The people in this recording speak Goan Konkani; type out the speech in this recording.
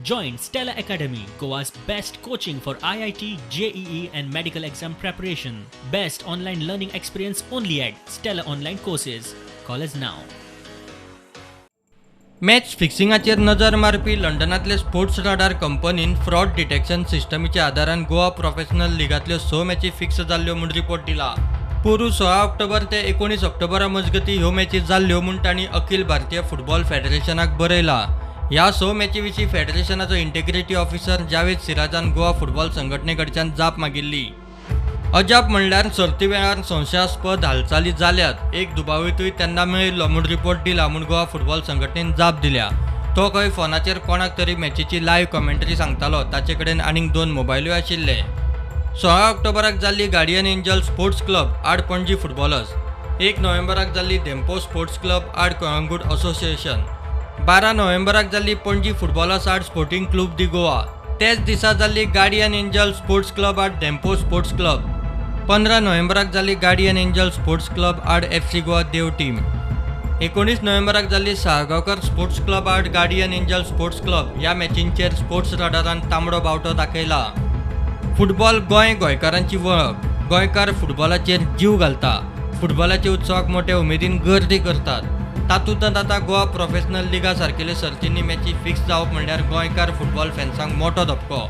Join Stella Academy, Goa's best coaching for IIT, JEE, and medical exam preparation. Best online learning experience only at Stella Online Courses. Call us now. Match फिक्सिंगाचेर नजर मारपी लंडनांतले स्पोर्ट्स रडार कंपनीन फ्रॉड डिटेक्शन सिस्टमीच्या आदारान गोवा प्रोफेशनल लिगांतल्यो स मॅची फिक्स जाल्ल्यो म्हूण रिपोर्ट दिला. पोरूं 16 ऑक्टोबर ते 19 ऑक्टोबरा मजगतीं ह्यो मॅची जाल्ल्यो म्हूण तांणी अखिल भारतीय फुटबॉल फेडरेशनाक बरयलां. ह्या 6 मॅची विशीं फेडरेशनाचो इंटेग्रिटी ऑफिसर जावेद सिराजान गोवा फुटबॉल संघटने कडच्यान जाप मागिल्ली. अजाप म्हणल्यार सर्ती वेळार संशयास्पद हालचाली जाल्यात, एक दुबावितूय तेन्ना मेळिल्लो म्हूण रिपोर्ट दिला म्हूण गोवा फुटबॉल संघटनेन जाप दिल्या. तो खंय फोनाचेर कोणाक तरी मॅचीची लायव्ह कॉमेंट्री सांगतालो. ताचे कडेन आनीक 2 मोबायलूय आशिल्ले. 16 ऑक्टोबराक जाल्ली गार्डियन एंजल स्पोर्ट्स क्लब आड पणजी फुटबॉलर्स, 1 नोव्हेंबराक जाल्ली धेंपो स्पोर्ट्स क्लब आड कळंगूट असोसिएशन, 12 नोव्हेंबराक जाल्ली पणजी फुटबॉलर्स आड स्पोर्टिंग क्लब दी गोवा, तेच दिसा जाल्ली गार्डियन एंजल स्पोर्ट्स क्लब आड धेंपो स्पोर्ट्स क्लब, 15 नोव्हेंबराक जाल्ली गार्डियन एंजल स्पोर्ट्स क्लब आड एफ सी गोवा देव टीम, 19 नोव्हेंबराक जाल्ली साळगांवकर स्पोर्ट्स क्लब आड गार्डियन एंजल स्पोर्ट्स क्लब ह्या मॅचींचेर स्पोर्ट्स रडारान तांबडो बावटो दाखयला. फुटबॉल गोंय गोंयकारांची वळख. गोंयकार फुटबॉलाचेर जीव घालता. फुटबॉलाच्या उत्सवाक मोठे उमेदीन गर्दी करतात. तातूंत आतां गोवा प्रोफेशनल लिगा सारकेले सर्तींनी मॅची फिक्स जावप म्हणल्यार गोंयकार फुटबॉल फॅन्सांक मोठो धपको.